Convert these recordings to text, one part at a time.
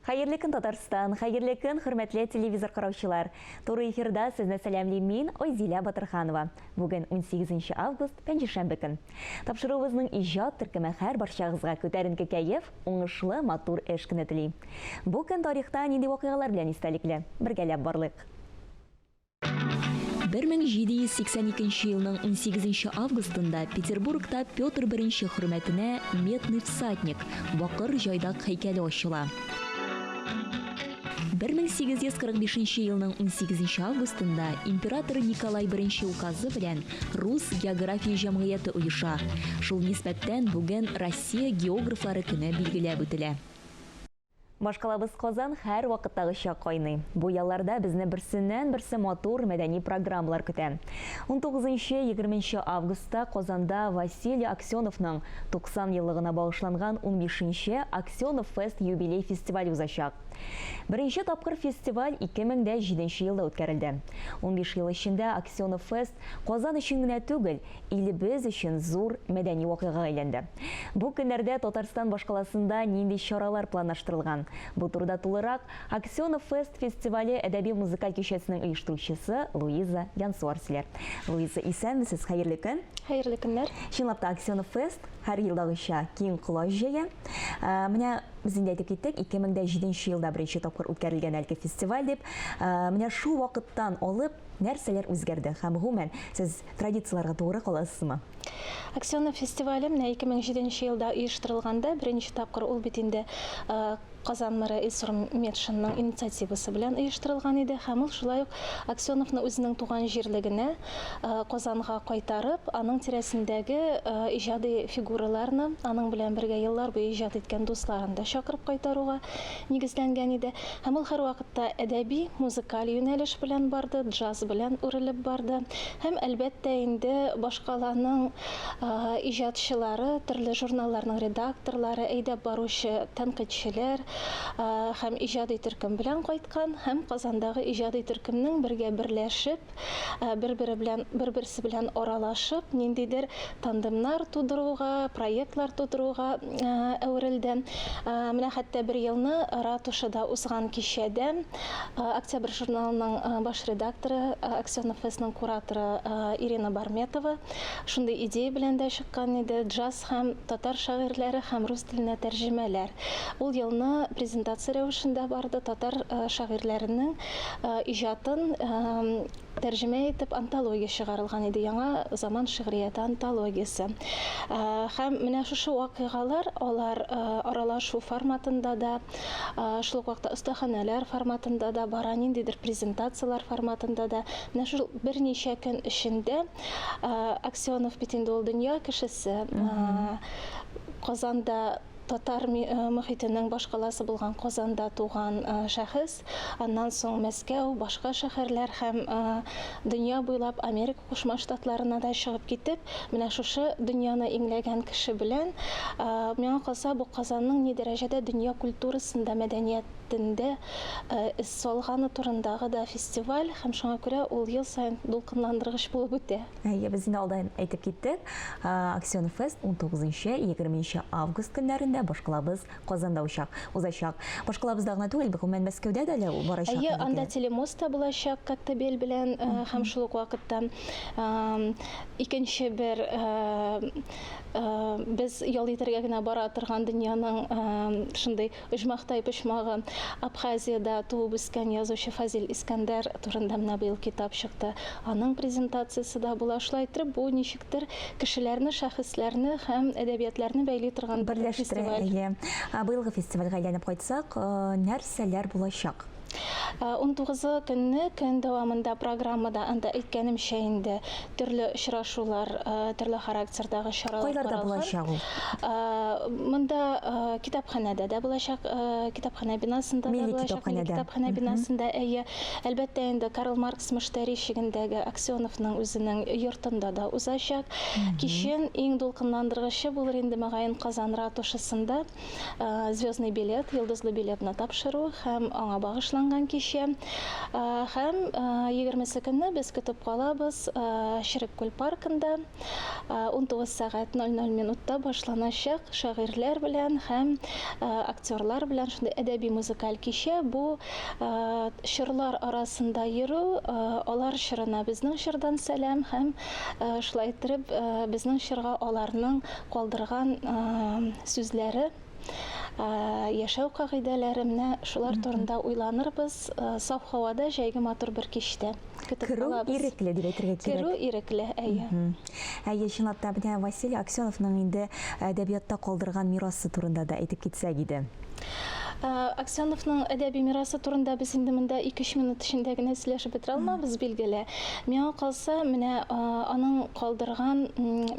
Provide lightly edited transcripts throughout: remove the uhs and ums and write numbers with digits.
Хәерле көн, Татарстан! Хәерле көн, хөрмәтле телевизор караучылар! Туры эфирда сезне сәламлим мин, Айзилә Батырханова. Бүген 18 август, пәнҗешәмбе көн. Тапшыруыбызның иҗат төркеме һәр барчагызга күтәренке кәеф, уңышлы, матур эш көне тели. Бу көн тарихта нинди вакыйгалар белән истәлекле? Бергәләп барлыйк. 1782 елның 18 августында Петербургта Петр I хөрмәтенә Медный всадник, бакыр җайдак һәйкәле ачыла. 1845 елның 18 августында император Николай I указы белән Рус география җәмгыяте оеша. Шул нисбәттән бүген Россия географлары көне билгеләп үтелә. Башкалабыз Казан һәрвакыттагыча кайный. Бу ялларда безне берсеннән-берсе матур мәдәни программалар көтә. 19-20 августта Казанда Василий Аксеновның 90 еллыгына багышланган унбишенче Аксенов Фест юбилей фестивале узачак. Беренче тапкыр фестиваль 2007 елда үткәрелде. Унбиш ел эчендә Аксенов Фест Казан өчен генә түгел, илебез өчен зур мәдәни вакыйгага әйләнде. Бу көннәрдә Татарстан башкаласында нинди чаралар планлаштырылган? Бу турыда тулырак Аксенов Фест фестивале әдәби-музыкаль кичәсенең оештыручысы Луиза Янсуар сөйләр. Луиза, исәнмесез, хәерле көн! Хәерле көннәр! Чынлап та, Аксенов Фест һәр елдагыча киң колач җәя. Менә без инде әйтеп киттек, 2007 елда беренче тапкыр үткәрелгән әлеге фестиваль дип. Менә шул вакыттан алып Нәрсәләр үзгәрде һәм гомумән, сез традицияләргә тугры каласызмы? Аксенов фестивале менә 2007 елда оештырылганда, беренче тапкыр ул бит инде Казан мэры Илсур Метшинның инициативасы белән оештырылган иде һәм ул шулай ук Аксеновны үзенең туган җирлегенә, Казанга кайтарып, аның тирәсендәге иҗади фигураларны, аның белән бергә еллар буе иҗат иткән дусларын да чакырып кайтаруга нигезләнгән иде. Һәм ул һәрвакыт Та әдәби, музыкаль юнәлеш белән барды, джаз белән үрелеп барды. Һәм, әлбәттә инде, башкаланың иҗатчылары, төрле журналларның редакторлары, әйдәп баручы тәнкыйтьчеләр һәм иҗади төркем белән кайткан һәм Казандагы иҗади төркемнең бергә берләшеп, бер-бере белән, бер-берсе белән аралашып, ниндидер тандемнар тудыруга, проектлар тудыруга әверелде. Менә хәтта бер елны ратушада узган кичәдә Октябрь журналының баш редакторы, Аксенов Фестның кураторы Ирина Барметова шундый идея белән дә чыккан иде, джаз һәм татар шагыйрьләре һәм рус теленә тәрҗемәләр. Ул елны презентация рәвешендә барды, татар шагыйрьләренең иҗатын тәрҗемә итеп антология чыгарылган иде, Яңа заман шигърияте антологиясе. Һәм менә шушы вакыйгалар, алар аралашу форматында да, шул ук вакытта остаханәләр форматында да бара, ниндидер презентацияләр форматында да. Менә шул берничә көн эчендә Аксенов бит инде ул дөнья кешесе, Казанда татар мохитенең башкаласы булган Казанда туган шәхес, аннан соң Мәскәү, башка шәһәрләр һәм дөнья буйлап Америка Кушма Штатларына да чыгып китеп, менә шушы дөньяны иңләгән кеше белән, миңа калса, бу Казанның ни дәрәҗәдә дөнья культурасында, мәдәниятендә эз салганы турындагы да фестиваль һәм шуңа күрә ул ел саен дулкынландыргыч булып үтә. Әйе, без инде алдан әйтеп киттек. Аксенов Фест 19-20 август көннәрендә башкалабыз Казанда учак, узачак. Башкалабызда гына түгел, гомумән Мәскәүдә дә әле барачак. Әйе, анда телемост та булачак Коктебель белән һәм шул ук вакытта икенче бер без ял итәргә генә бара торган дөньяның шундый Оҗмахтай почмагы. Абхазиядә туып үскән язучы Фазил Искәндәр турында менә быел китап чыкты. Аның презентациясе дә була. Шулай иттереп, бу ничектер кешеләрне, шәхесләрне һәм әдәбиятләрне бәйли торган бер Берләштерә, фестиваль. әйе. Быелгы фестивальгә әйләнеп кайтсак, нәрсәләр булачак? Унтугызы көнне көн дәвамында программада анда әйткәнемчә инде төрле очрашулар, төрле характердагы чаралар Кайларда каралган. булачак ул? Монда китапханәдә дә булачак, китапханә бинасында да Милли булачак, милли китапханәдә. китапханә бинасында, әйе. Әлбәттә инде Карл Маркс Мөштәри чигендәге Аксеновның үзенең йортында да узачак. Кичен иң дулкынландыргычы булыр инде, мөгаен, Казан ратушасында. Звездный билет, йолдызлы билетны тапшыру һәм аңа багышланган. багышланган кичә. Һәм егермесе көнне без көтеп калабыз Черек күл паркында 19 сәгать 00 минутта башланачак шагыйрьләр белән һәм актерлар белән шундый әдәби-музыкаль кичә. Бу чорлар арасында йөрү, алар чорына безнең чордан сәлам һәм шулай иттереп безнең чорга аларның калдырган сүзләре, яшәү кагыйдәләре, менә шулар турында уйланырбыз. Саф һавада җәйге матур бер кичтә көтеп Керү калабыз. ирекле дип әйтергә кирәк. Керү ирекле, әйе. Әйе, чынлап та, менә Василий Аксеновның инде әдәбиятта калдырган мирасы турында да әйтеп китсәк иде. Аксеновның әдәби мирасы турында без инде монда ике-өч минут эчендә генә сөйләшеп бетерә алмабыз, билгеле. Миңа калса, менә аның калдырган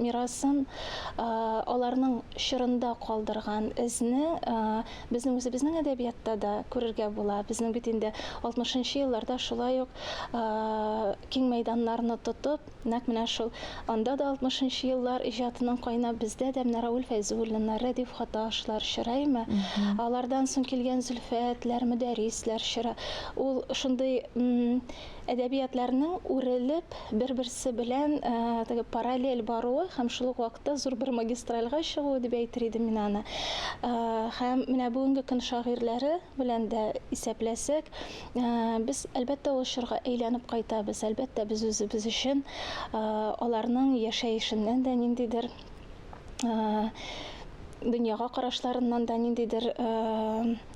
мирасын, аларның чорында калдырган эзне безнең үзебезнең әдәбиятта да күрергә була. Безнең бит инде алтмышынчы елларда шулай ук киң мәйданнарны тотып, Нәкъ менә шул анда да алтмышынчы еллар иҗатының кайнап, бездә дә менә Равил Фәйзуллиннар, Рәдиф Гаташлар чоры, әйме? Алардан соң килгән Зөлфәтләр, Мөдәррисләр чоры. Ул шундый әдәбиятларның үрелеп, бер-берсе белән теге параллель баруы һәм шул ук вакытта зур бер магистральгә чыгуы дип әйтер идем мин аны. Һәм менә бүгенге көн шагыйрьләре белән дә исәпләсәк, Без, әлбәттә, ул чорга әйләнеп кайтабыз. Әлбәттә, без үзебез өчен аларның яшәешеннән дә ниндидер дөньяга карашларыннан да ниндидер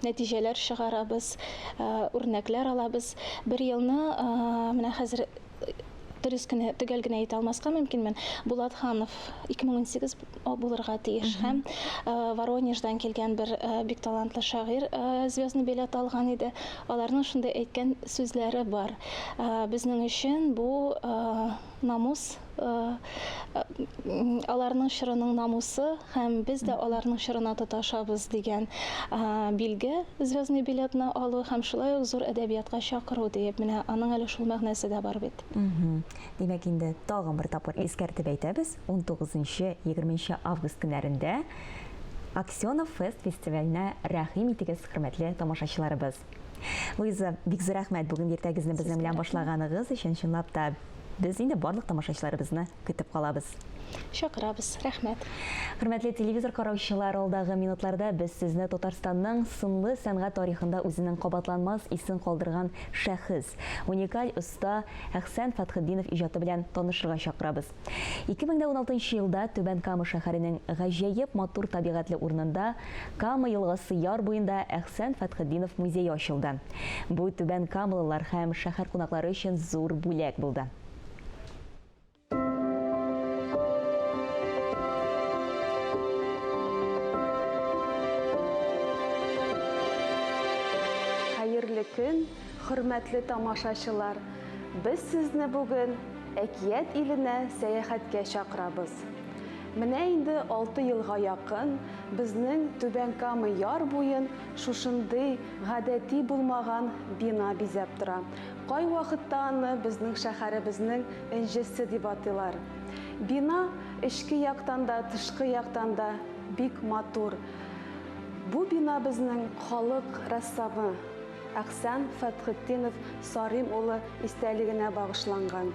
нәтиҗәләр чыгарабыз, үрнәкләр алабыз. Бер елны менә хәзер дөрес кенә, төгәл генә әйтә алмаска мөмкинмен. Булат Ханов 2018 булырга тиеш һәм Воронеждан килгән бер бик талантлы шагыйрь звездный билет алган иде. Аларның шундый әйткән сүзләре бар. Безнең өчен бу намус, аларның чорының намусы һәм без дә аларның чорына тоташабыз дигән билге звездный билетны алу һәм шулай ук зур әдәбиятка чакыру диеп, менә аның әле шул мәгънәсе дә бар бит. Димәк, инде тагын бер тапкыр искәртеп әйтәбез, 19-20 август көннәрендә Аксенов фест фестиваленә рәхим итегез, хөрмәтле тамашачыларыбыз. Луиза, бик зур рәхмәт бүген иртәгезне безнең белән башлаганыгыз өчен. Чынлап та, без инде барлык тамашачыларыбызны көтеп калабыз. Чакырабыз. Рәхмәт. Хөрмәтле телевизор караучылар, алдагы минутларда без сезне Татарстанның сынлы сәнгать тарихында үзенең кабатланмас исен калдырган шәхес, уникаль оста Әхсән Фәтхетдинов иҗаты белән танышырга чакырабыз. 2016 елда Түбән Кама шәһәренең гаҗәеп матур табигатьле урынында, Кама елгасы яр буенда Әхсән Фәтхетдинов музее ачылды. Бу түбән камалылар һәм шәһәр кунаклары өчен зур бүләк булды. Хәерле көн, хөрмәтле тамашачылар! Без сезне бүген Әкият иленә сәяхәткә чакырабыз. Менә инде алты елга якын безнең Түбән Кама яр буен шушындый гадәти булмаган бина бизәп тора. Кайвакытта аны безнең шәһәребезнең энҗесе дип атыйлар. Бина эчке яктан да, тышкы яктан да бик матур. Бу бина безнең халык рәссамы Әхсән Фәтхетдинов Сарим улы истәлегенә багышланган.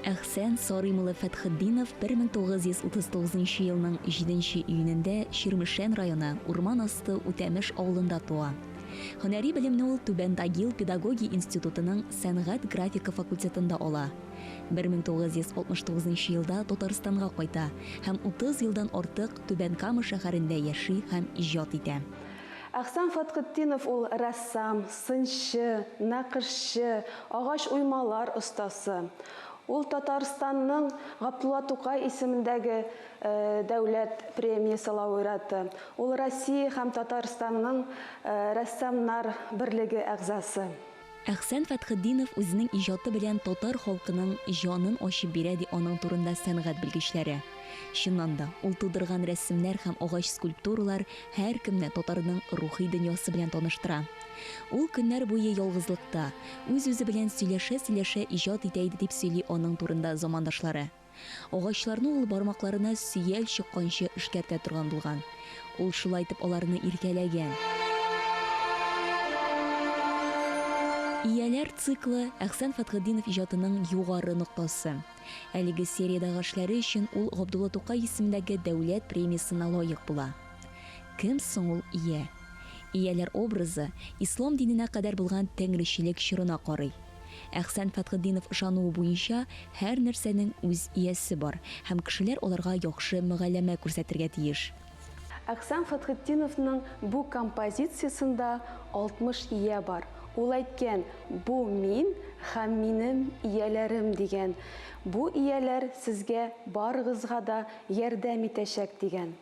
Әхсән Сарим улы Фәтхетдинов 1939 елның җиденче июнендә Чирмешән районы Урман асты Үтәмеш авылында туа. Һөнәри белемне ул Түбән Тагил педагогия институтының сәнгать-графика факультетында ала. 1969 елда Татарстанга кайта һәм 30 елдан артык Түбән Кама шәһәрендә яши һәм иҗат итә. Әхсән Фәтхетдинов ул рәссам, сынчы, нәкышче, агач уймалар остасы. Ул Татарстанның Габдулла Тукай исемендәге дәүләт премиясе лауреаты. Ул Россия һәм Татарстанның Рәссамнар берлеге әгъзасы. Әхсән Фәтхетдинов үзенең иҗаты белән татар халкының җанын ачып бирә, ди аның турында сәнгать белгечләре. Чыннан да, ул тудырган рәсемнәр һәм агач скульптуралар һәркемне татарның рухи дөньясы белән таныштыра. Ул көннәр буе ялгызлыкта, үз-үзе белән сөйләшә-сөйләшә иҗат итә иде, дип сөйли аның турында замандашлары. Агачларны ул бармакларына сөял чыкканчы эшкәртә торган булган. Ул шулай итеп аларны иркәләгән. Ияләр циклы, Әхсән Фәтхетдинов иҗатының югары ноктасы. Әлеге сериядәге эшләре өчен ул Габдулла Тукай исемендәге дәүләт премиясенә лаек була. Кем соң ул ия? Ияләр образы ислам диненә кадәр булган тәңречелек чорына карый. Әхсән Фәтхетдинов ышануы буенча, һәр нәрсәнең үз иясе бар һәм кешеләр аларга яхшы мөгаләмә күрсәтергә тиеш. Әхсән Фәтхетдиновның бу композициясендә 60 ия бар. Ул әйткән, Бу мин һәм минем ияләрем, дигән. Бу ияләр сезгә барыгызга да ярдәм итәчәк, дигән.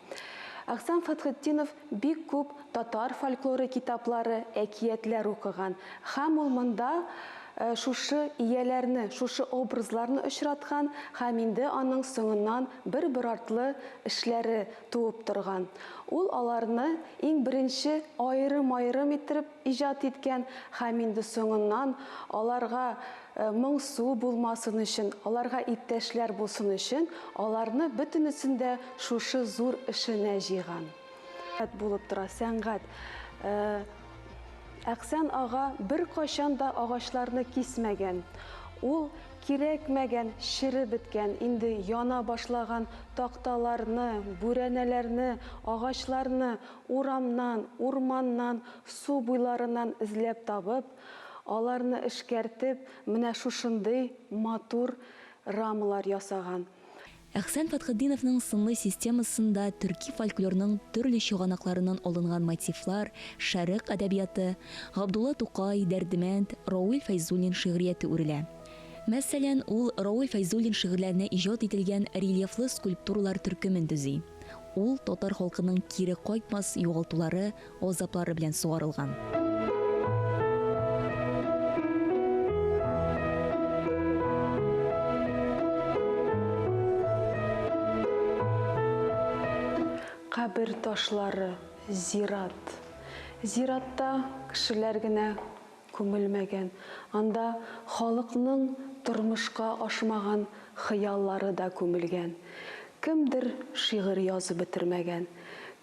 Әхсән Фәтхетдинов бик күп татар фольклоры китаплары, әкиятләр укыган. Һәм ул монда шушы ияләрне, шушы образларны очраткан һәм инде аның соңыннан бер-бер артлы эшләре туып торган. Ул аларны иң беренче аерым-аерым иттереп иҗат иткән һәм инде соңыннан аларга моңсу булмасын өчен, аларга иптәшләр булсын өчен, аларны бөтенесен дә шушы зур эшенә җыйган. Булып тора сәнгать. Әхсән ага беркайчан да агачларны кисмәгән. Ул кирәкмәгән, череп беткән, инде яна башлаган такталарны, бүрәнәләрне, агачларны урамнан, урманнан, су буйларыннан эзләп табып, аларны эшкәртеп, менә шушындый матур рамалар ясаган. Әхсән Фәтхетдиновның сынлы системасында төрки фольклорның төрле чыганакларыннан алынган мотивлар, шәрык әдәбияты, Габдулла Тукай, Дәрдемәнд, Равил Фәйзуллин шигърияте үрелә. Мәсәлән, ул Равил Фәйзуллин шигырьләренә иҗат ителгән рельефлы скульптуралар төркемен төзи. Ул татар халкының кире кайтмас югалтулары, газаплары белән сугарылган. Кабер ташлары, зират. Зиратта кешеләр генә күмелмәгән, анда халыкның тормышка ашмаган хыяллары да күмелгән. Кемдер шигырь язып бетермәгән,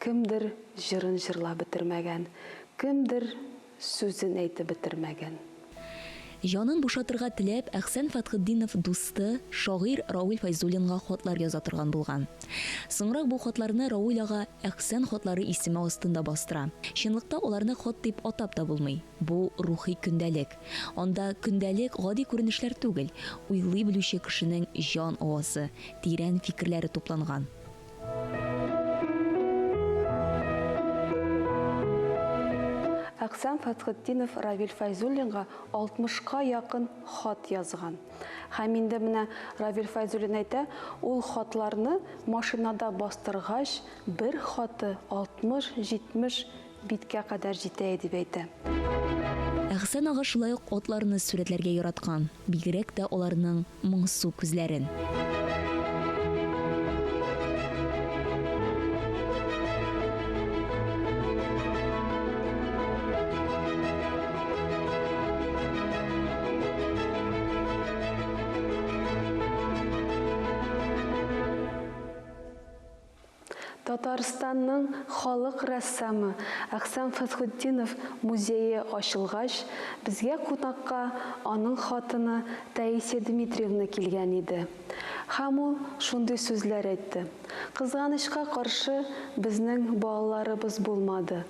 кемдер җырын җырлап бетермәгән, кемдер сүзен әйтеп бетермәгән. Җанын бушатырга теләп, Әхсән Фәтхетдинов дусты, шагыйрь Равил Фәйзуллинга хатлар яза торган булган. Соңрак бу хатларны Равил ага Әхсән хатлары исеме астында бастыра. Чынлыкта аларны хат дип атап та булмый. Бу, рухи көндәлек. Анда көндәлек гади күренешләр түгел, уйлый белүче кешенең җан авазы, тирән фикерләре тупланган. Әхсән Фәтхетдинов Равил Фәйзуллинга алтмышка якын хат язган. Һәм инде менә Равил Фәйзуллин әйтә, ул хатларны машинада бастыргач, бер хаты 60-70 биткә кадәр җитә иде, дип әйтә. Әхсән ага шулай ук атларны сурәтләргә яраткан, бигрәк тә аларның моңсу күзләрен. Татарстанның халык рәссамы Әхсән Фәсхетдинов музее ачылгач, безгә кунакка аның хатыны Таисия Дмитриевна килгән иде. Һәм ул шундый сүзләр әйтте, Кызганычка каршы, безнең балаларыбыз булмады.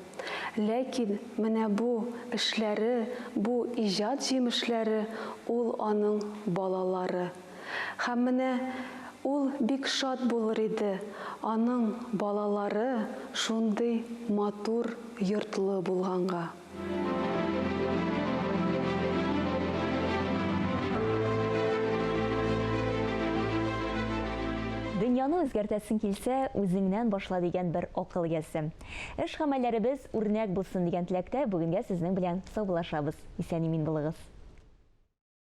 Ләкин менә бу эшләре, бу иҗат җимешләре, ул аның балалары. Һәм менә ул бик шат булыр иде, аның балалары шундый матур йортлы булганга. Дөньяны үзгәртәсең килсә, үзеңнән башла дигән бер акыл иясе. Эш-гамәлләребез үрнәк булсын дигән теләктә бүгенгә сезнең белән саубуллашабыз. Исән-имин булыгыз.